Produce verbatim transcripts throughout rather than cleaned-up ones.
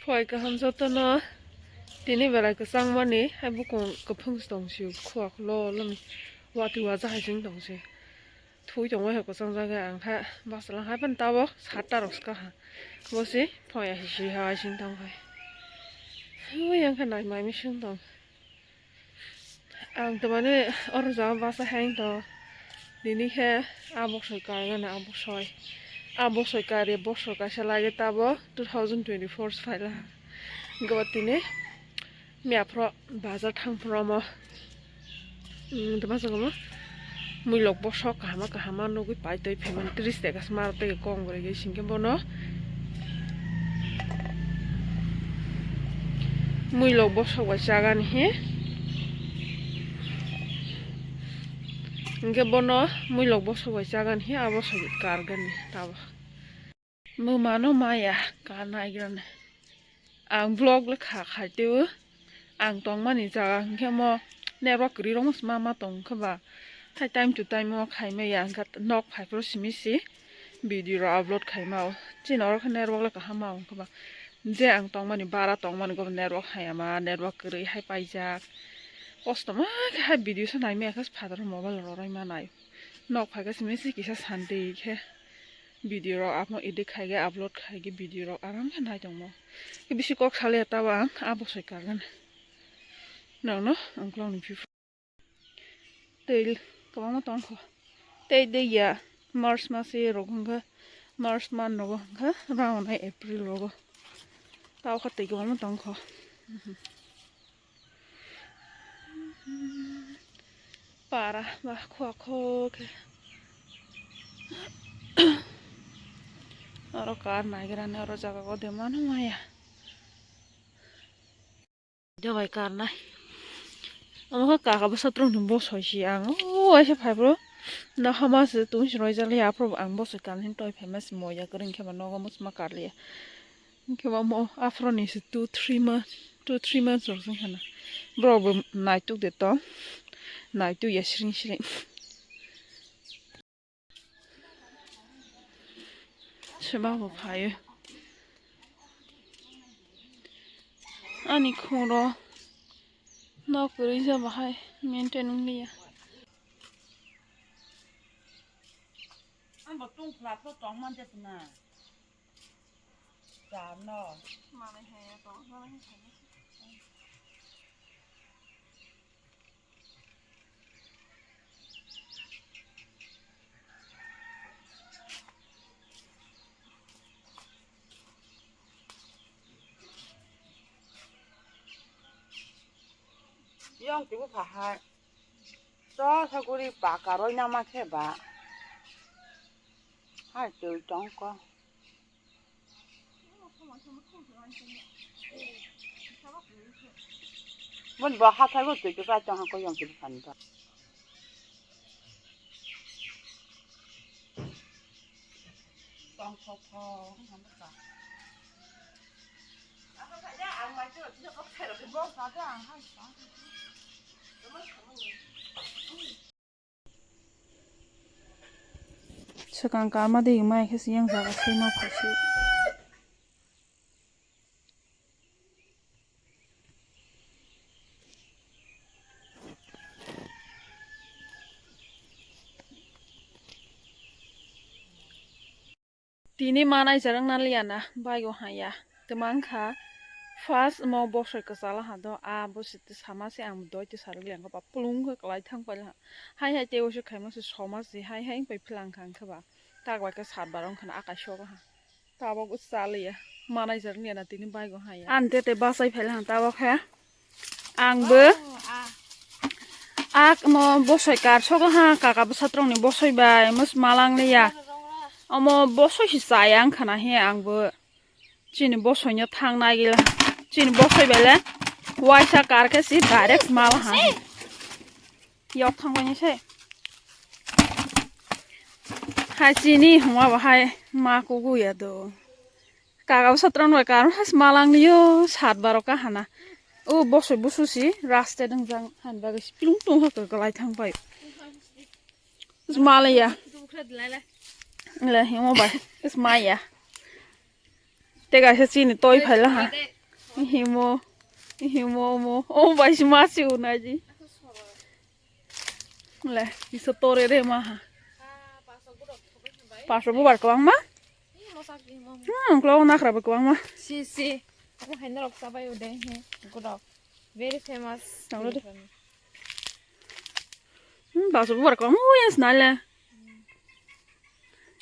Phai kaham jotono, tini belai kwchangmani, hai bukung kwphwng se tong sio, khua kholo lomi, watwi waja hai se wng tong se. Thui tongma hai kwchang jaga, ang kha bachwla hai phano tabok satta rok swkang ha. Bo se phai hai se hai se wng tong khai. Ui, ang kha nai mai mising tong. Ang tamani oro jaga basa hang to. Nini khe a bosoi kargani a bosoi. A bosoi kari bosor kaisa lagi tabo two thousand twenty-four se phaila. Hingke bo tini miya phro bazar thang phro mo. Tama saka mo. Muilok bosok kahama kahama nugui pai toi phaimani tris taka se maro tei kong gori gai singke bono. Muilok bosok bai chagani he. Hingke bono muilok bosok bai chagani he abo se kargani tabo. Bumano maya karna aigrani. Ang vlog le kha khai teo. Ang tongmani jaga hingke mo network kwrwi rok ma ma tong khe ba. Hai time to time o khai maya hingke nok phai phro simi si video rok upload khai ma o. Chini oro khe network le kaham ma wng khe ba. Je ang tongmani bara tongmani go network hai ama network kwrwi hai paijak. Kosto ma khe hai video se nai maya khe fataro mobile rok roi ma nai. Nok phai khe simi si kisa santi khe. Video rok amo edit khai ge upload khai ge video rok aram khe nai tongmo. Khe bisi kok sale tabo ang abo soi kargan. Nang no ang klong ni phi. Tei kwbangma tong kho. Tei de ya March mas e rok hwnkha March man rogo hwnkha rao nai April rogo. Tao kha tei kwbangma tong kho. Para ba khua kho khe. Oro kar naigrani oro jaga o de mano maya. Jabai kar nai. Omo khe kaka bwsa tongni bosoi si ang. O waisa phai bro. Na hama se tong si roi jali aphro ang bosoi kar hin toi phaima se moya kwrwng khe ba nogo muchma kar liya. Hingke ba mo aphro ni se two three months, two three months rok se wngkha na. Borok bo naituk de tong, naituk ya siring siring. Seba bo phaio. Ani khoro nok kwrwi ja bahai maintain wng liya. Ang bo tong phla pho tong man de tuna. Chano. Manai hai ya tong, manai hai. Yong tibu phahai. To saguri paka roi nama khe ba. Hai tui tong ko. Boni bo hathai bo tui twi kai tong ha ko yong twi bwsani to. Tong thok thok wngkha bwsa. Swkang karma de mai khe se yang jaga se ma phaisi. Tini manai jarang naliya na baigo haya. Twma wngkha first mo bosoi kwchalo ha do a bosi sama se ang doi tisarok liya wngkha ba pulung khe kwlai thang paila ha. Hai hai tei uaisa khaima se soma se hai hai wngpai philang kha wngkha ba tak bai khe sat bar wngkha na akai sogo ha. Tabok chaliya manai jarang liya na tini baigo haya. Ang tete bachai phaila ha tabok khe. Ang bo ak mo bosoi kar sogo ha kaka bwsa tongni bosoi bai mus malang liya. Omo bosoi si chaya wngkha na he ang bo. Chini bosoi no thang nai gila. Chini bosoi bele waisa kar khe si direct mal ha. Yok thang bai se. Hai chini huma bahai ma kugu ya do. Kaka bwsa tongno karon has malang liyo sat baro kahana. O bosoi busu si raste dong jang han bagwi si pilung tung ha kwlai thang pai. Malaya. Le himo bai. Is maya. Tei kaisa chini toi phaila ha. Himo. Himo mo. O bai si ma si unai di. Le, kisa tore re ma ha. Pasok bubar kwbangma. Hmm, uklok nakra bo kwbangma. Si, si. Abo hai norok chabai o de, he, godok. Very famous. Tanglo de. Hmm, pasok bubar kwbangma, ui, yes, nale.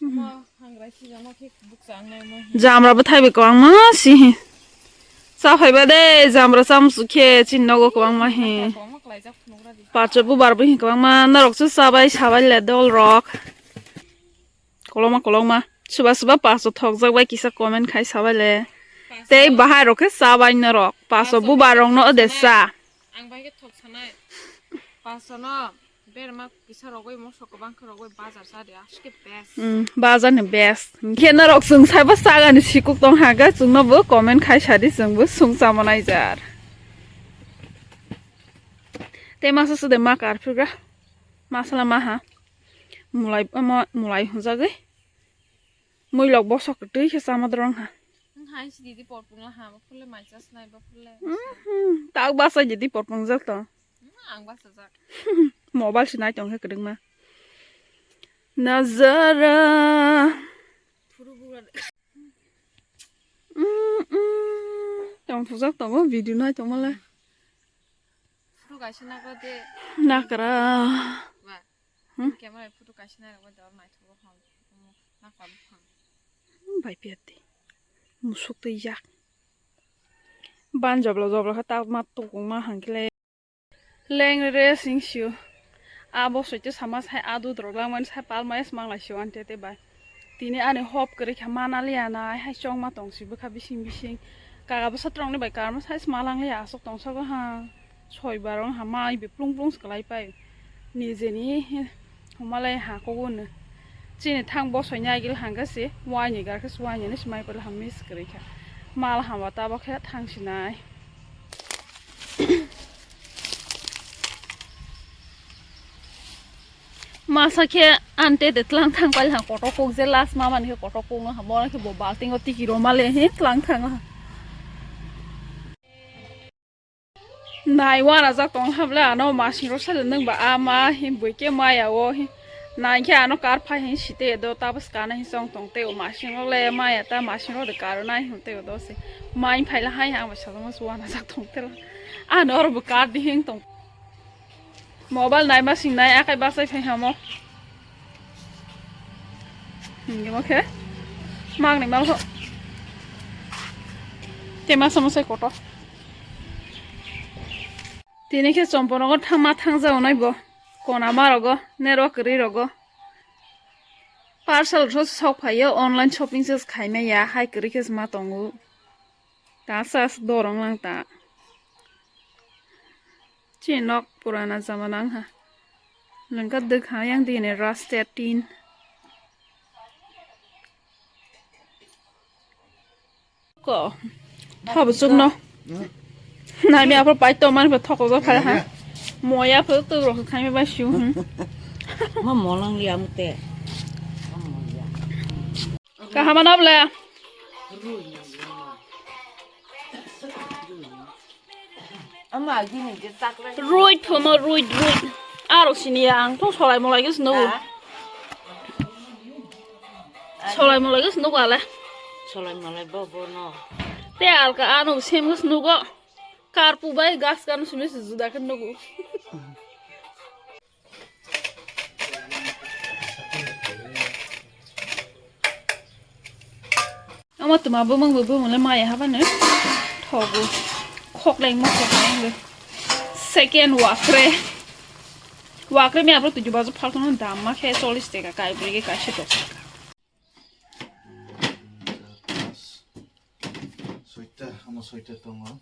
Mo hangra si jama khe bukcha ang nai mo. Jamra bo thaibi kwbangma si. Cha phaiba de, jamra chamsu khe, chin nogo kwbangma he. Kwbangma kwlaijak phunukra di. Pasok bubar bo he kwbangma, norok se chabai sabai le dol rok. Kolokma, kolokma. Suba, suba paso thokjak bai kisa comment khai sabai le. Tei bahai rok khe chabai norok. Paso bubar rok no de cha. Ang bai khe thok sanai. Paso no berma kisa rogoi moso kwbang khe rogoi bazar sa de aske best. Hmm, bazar ni best. Khe norok chwng saiba sagani sikuk tong ha ga chwng no bo comment khai sadi chwng bo sung chama nai jar. Tei masa sude ma kar phirga. Masala ma ha. Mulai, mo-, mulai hwnjagwi. Muilok bosok twi khe chama drong ha. Wng hai si didi porpung la ha, bo phule mai chas nai, bo phule. Mhm, tak basa didi porpung jak to. Hmm, ang basa jak. Mobile si nai tong khe kwdwngma. Nazara. Phuru bugra de. Mm, mm. Tong thujak tongo, video nai tongma le. Phuru kaisa nakra de. Nakra. Ba. Hmm? Camera photo kaisa nai rok dal naithogo ham. Nakla buphang. Hmm, bai piyat di. Musuk twi yak. Ban joblo joblo khe tak ma tukung ma hangkle. Leng re sing siu. Abo soite sama sai adu drok langmani sai palmai smang lai siu ante te bai. Tini ani hop kwrwi kha mana liya nai hai chongma tong si bwkha bising bising. Kaga bwsa trongni bai karma sai sma lang liya aswk tong sago ha. Soi barong ha mai be plung plung se kwlai pai. Nijeni he huma lai ha kogo no. Chini thang bosoi ni agil hangkhe se waini gar khe se waini ni se mai pala ha miss kwrwi kha. Mal hama tabok khe thang sinai. Masa khe ante de tlang thang pali ha kotor kok je last ma mani khe kotor kok no ha mo khe bo balting o tiki roma le he tlang thang ha. Nai wana jak tong habla ano masing ro sale nang ba ama he boi ke maya o he. Nai khe ano kar phai he site do tabas kana he song tong te o masing ro le maya ta masing ro de kar nai hon te o do se. Mai phai la hai ha ma sa ma suana jak tong te la. Ano ro bo kar di hing tong. Mobile nai ma sing nai akai basai phai hamo. Hingi mo khe. Mang ni mal ho. Te ma sama sai koto. Tini khe chompo nogo thangma thangja onai bo. Kona ma rogo, network ri rogo. Parcel ro sok phaio, online shopping se khaimaya, hai kwrwi khe ma tongo. Ta sa dorong lang ta. Chini nok purana jamana wngkha. Lengka dwkha yang dini raste tin. Ko. Habo chukno. Nai mi aphor pai to man phe thokok ja phai ha. Moya phe tu rok khai me ba shu. Hmm. Ma molang ya mute. Kahama na bla. Ama gini je takle. Rui thomo rui rui. Aro sini ya ang to solai molai gus no. Ha? Solai molai gus no ale. Solai molai bo bo no. Te alka ano sem gus no go. Karpu bai gas kan sumi juda kan no go. Ama tuma bumung bo bumung le maya habane thogo. Khokleng mo khokleng bo. Second wakre. Wakre mi abro tuju bajo phaltono dam ma khe chollish taka kai brege kai se tok. Soita, ama soita tongo.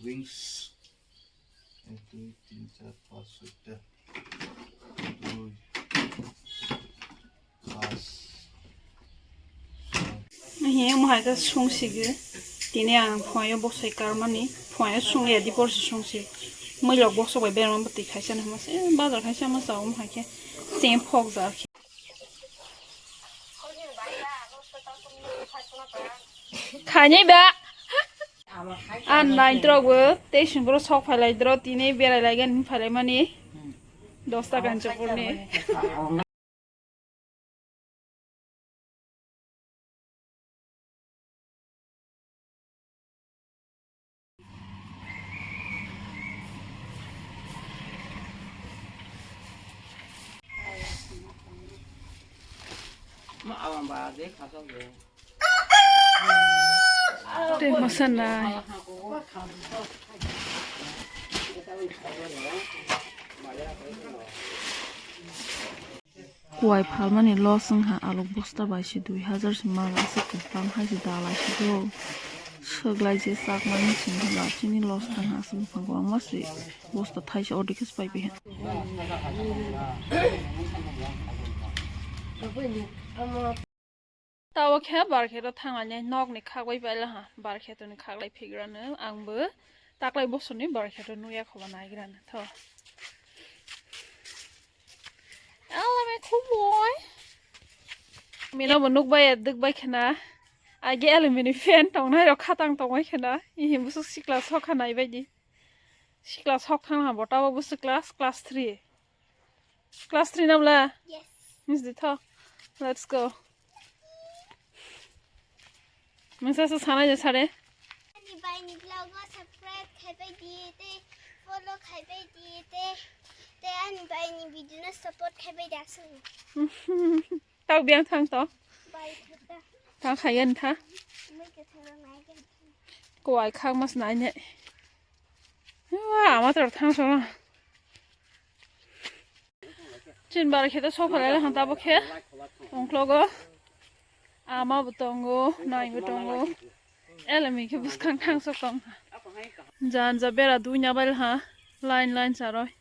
Wings. Ek, dui, tin, char, panch, soita. Dui. Pas. He, omo hai khe sungsigi. Tini ang phuaio bosai karmani. Phuaio sungya di porsi sungsi. Muilok bosok bai berma bwtwi khaisa na hwnma se, bazar khaisa ma sa omo hai khe. Cheng phok jar khe. Khainai ba. An nine trok bo tei sing boro sok phailai dro tini berai lai gan phailai mani. Dosta kanchapurni. Tei masa nai. Kuwai phalmani loss wngkha, aluk bosta bai se dui hajar se mal aswk kwbang hai se dalai se do. Swklai je chakmani simi ba chini loss thang aswk bwkhang kwbangma se bosta thaisa ordi khe se pai piha. Tabo khe barkhe to thanglainai nokni khakbai paila ha, barkhe toni khaklai phigrano, angbo taklai bosorni barkhe to nuya khoba naigrano tho. Alame khumoi. Mino bo nukbai ya dukbai khena. Age alamini fan tongnai rok khatang tongbai khena. Ihi busuk sikla sokha naibaidi. Sikla sok thang ha bota bo busuk class, class three. Class three na bla? Yes. Miss di tho. Let's go. Masa sa sana je sare. Ani bai ni vlog o subscribe khai bai di te, follow khai bai di te, te ani bai ni video no support khai bai di asung. Tau biang thang to. Bai thata. Thang khai gan tha. Mai ke thang mai ke. Kuwai khak mas nai ne. Wa, ama tor thang so. Chin bar khe to sok phalai han tabo khe. Ongklogo. Ama bo tongo, nai bo tongo. Elemi khe bwskang thang sok tong. Jan ja bera duina bai ha. Line line charoi.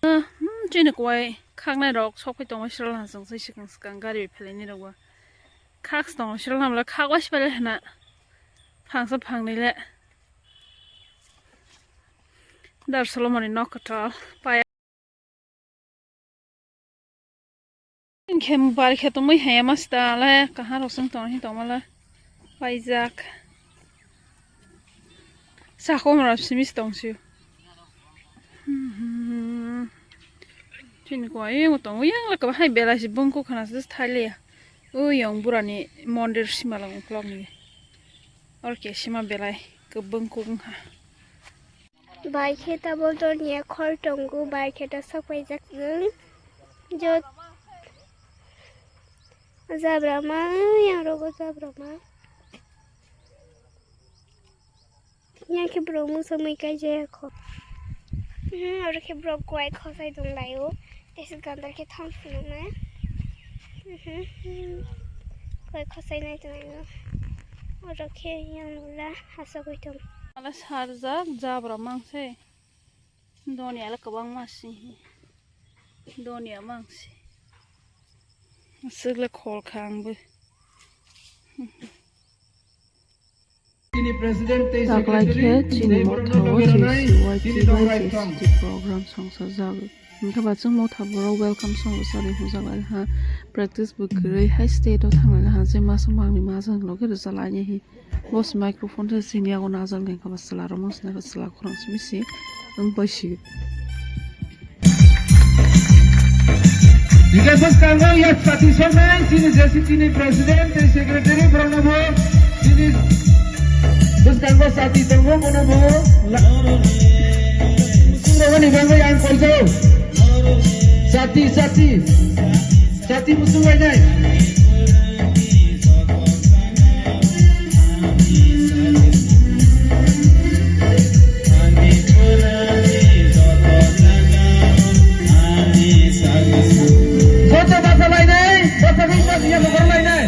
Ah, hmm, chini kuwai khaknai rok sok phai tongo srwlham chwng sai swkang swkang gari bai phelaini rok bo. Khak se tongo srwlham le khak wai se pai le hwna. Phangsa phangnwi le. Dar Solomoni nok kwtal paya. Hinkhe bar khe tongmwi haya masta le kaham rok song tong hi tongma le paijak. Sakomra simi se tong sio. Chini kuwai yang tongo yang le kaba hai belai se bungkuk khana se thailiya. O yang burani mondir simalang uklok ni. Or ke sima belai ke bungkuk ha. Bai khe tabol doniya khol tongo, bai khe ta sok paijak nwng. Jot jabra ma, yang rogo jabra ma. Yang khe borok musa mui kai jaya kho. Hmm, oro khe borok kuwai khosai tong lai o. Tei se gandar khe thang phunuknai. Mhm, hmm. Koi khosai nai tongo. Oro khe yang nula asogoi tong. Ala sarjak jabra mang se. Doni ala kwbang ma si. Doni amang si. Aswk le khol kha ang bo. Taklai khe chini motha o J C Y T bai J C T program songsa jago. Hingkhe ba chwng motha borok welcome song rwchani hwnjak lai ha. Practice bo kwrwi hai stage o thang lai ha, je masa mangni majang loge rwcha lai hi. Bo se microphone se sini yago najal gen kha ba chwla rok mosna khe chwla khorang simi si wng bai si. Hingke bwskango ya chati soknai chini J C T ni president tei secretary borokno bo chini bwskango chati tongo bono bo la-, musungni bagwi ang koijago chati chati. Chati musung bai nai. Joto basa bai nai, basa bai nai, ya bokor bai nai.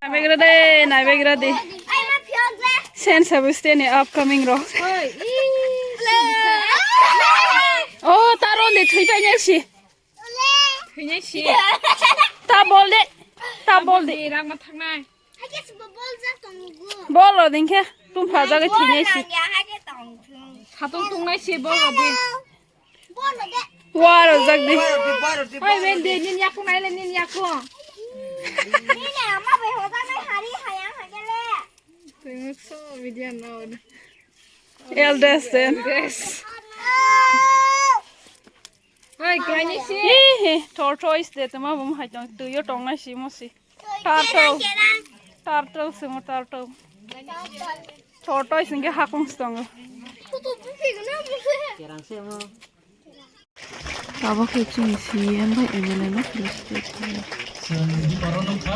Naibegra de, naibegra de. Saint Sebastian ni upcoming rok. Oh, taro le thui pai nai si. Thui nai si. Ta bol de, ta bol de. Rang ma thang nai. Bol rw ding khe tum pha jagwi thwinai si. Khatung tungnai si bol rw di. Wa rw jak di. Oi, wen de, nin yakung nai le, nin yakung. Nini ama bai hoda nai hari hayang hagele. Tengok so, video no. Eldest then. Yes. Oi, kani si. He, he, tortoise de, tuma bum hai tong, tuyo tong nai si mo si. Turtle. Turtle simo turtle. Tortoise hingke hakung si tongo. Abo khe chini C E M bai M L A no felicitate khlai. Chwng oro nukha,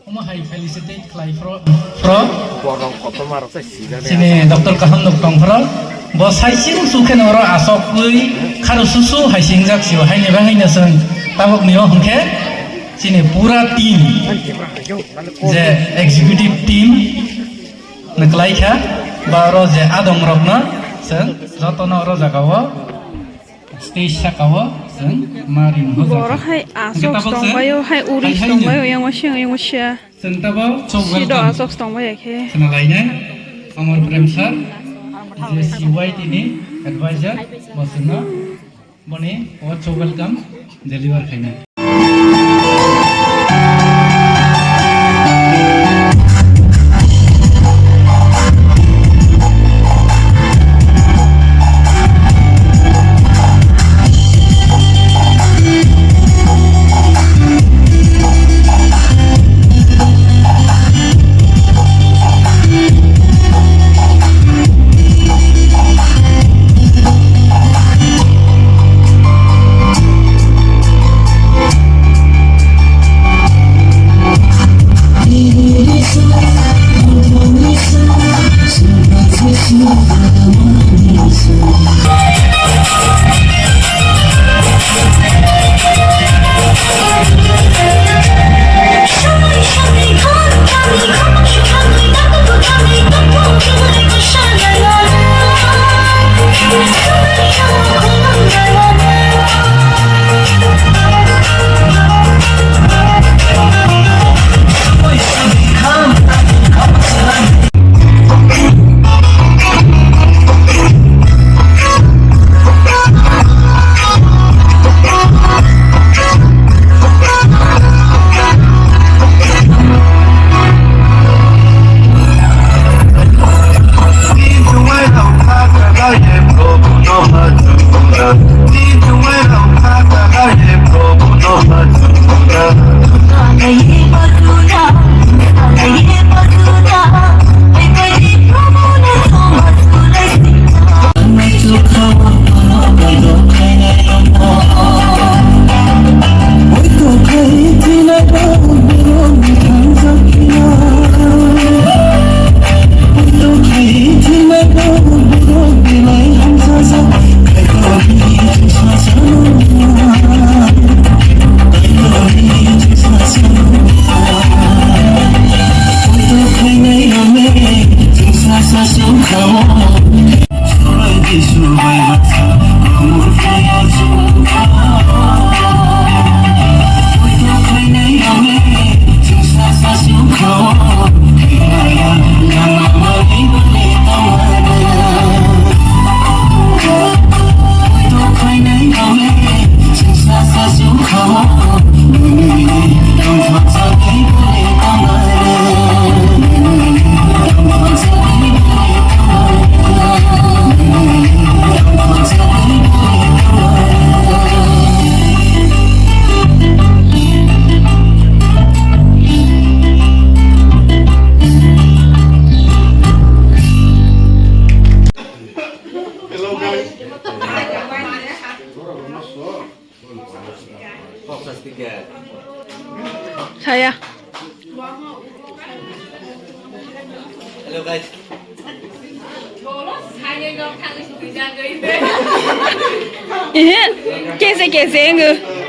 omo hai felicitate khlai phro, phro. Borok kotorma rok se sijak. Chini doctor kaham nuk tong phro. Bo sai chini sukhe oro asok ui kharu susu hai singjak sio, haini bai haino chwng tabuk nio hwnkhe chini pura team, je executive team, Nwklaikha, ba oro je adong rokno chwng jotono oro jagao stage sakao chwng ma ring hoja. Borok hai asok tabuk chwng tongbaio, hai uri hai hai tongbaio, yang wasia, yang wasia. Chwng tabuk so sido welcome asok tongbaio khe. Khna lainai Amar Prem sir, je C Y T ni advisor, bo chwngno Boni o chok welcome deliver khaina. Hello, guys. Saya. Hello, guys. Ehe, kese, kese, enggak.